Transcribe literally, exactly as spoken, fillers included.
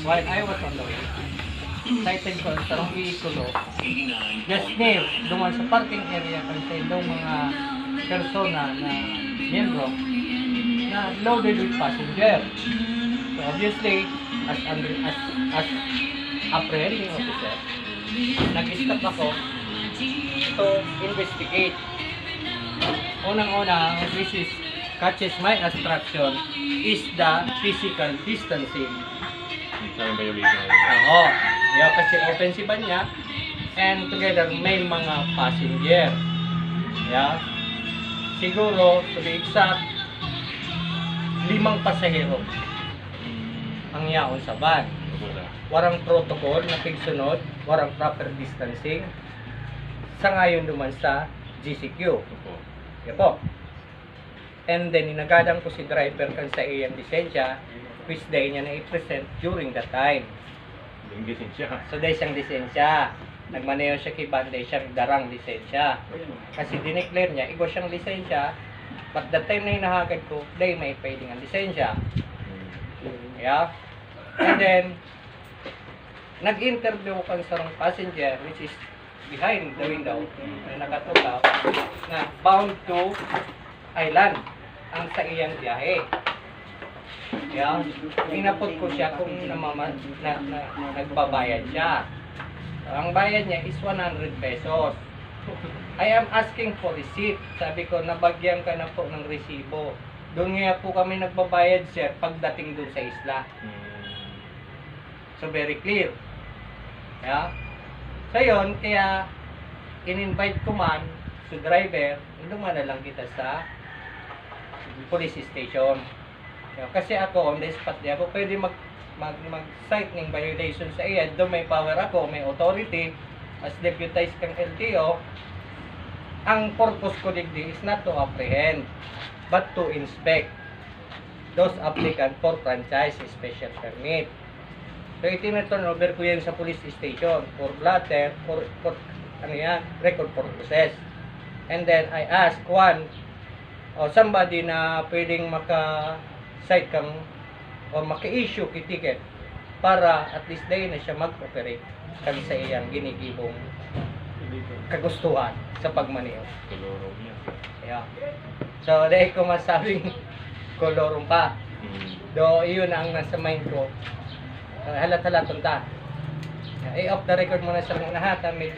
While I was on the way, sighted ko ang sarong vehikulo just near, duman sa parking area kan saindong mga persona na miyembro na loaded with passenger. So obviously, as, as, as apprehending officer, nag-stop ako to investigate. Unang-una, which is catches my attraction, is the physical distancing. Ito yung violation. Oo. Yeah, kasi open si van niya. And together, may mga passenger. Yeah. Siguro, to be exact, limang pasahero ang yaon sa van. Opo, sir. Warang protocol na pigsunod, warang proper distancing. Sa ngayon duman sa G C Q. Opo. Yan po. And then, inagadan ko si driver kan sa iyang lisensya, which dai niya na-present during that time. Yung lisensya. So, dai siyang lisensya. Nagmaneho siya ki van, dai siyang darang lisensya. Kasi dineclare niya, igwa siyang lisensya, but the time na hinahagad ko, dai may pwedeng ang lisensya. Yeah. And then, nag-interview ko kan sarong passenger, which is behind the window, na nakatulaw, na bound to island ang sa iyang biyahe. Yeah. Inapot ko siya kung namama, na, na, na nagbabayad siya. Ang bayad niya is one hundred pesos. I am asking for receipt. Sabi ko, nabagyan ka na po ng resibo. Doon nga po kami nagbabayad, sir, pagdating doon sa isla. Hmm. So, very clear. Yeah? So, yun, kaya in-invite ko man si driver, duman na lang kita sa police station. Yeah, kasi ako, on the spot, di ako pwede mag, mag, mag-cite ng violation sa iya. Though may power ako, may authority, as deputized kang L T O, ang purpose ko digdi is not to apprehend, but to inspect those applicant for franchise special permit. So, itina-turn over ko yan sa police station for blotter, for, for, ano yan, record purposes. And then, I ask one, o somebody na pwedeng maka-cite kang, o maka-issue ki ticket para at least dai na siya mag-operate kan sa iyang ginigibong kagustuhan sa pagmaneho. Tulurog niya. Yeah. So, dai ko masabing kolorum pa. Hmm. Do, iyon ang nasa mind ko. Ah, halat-halaton ta. Eh, off the record muna sa mga nahata, medyo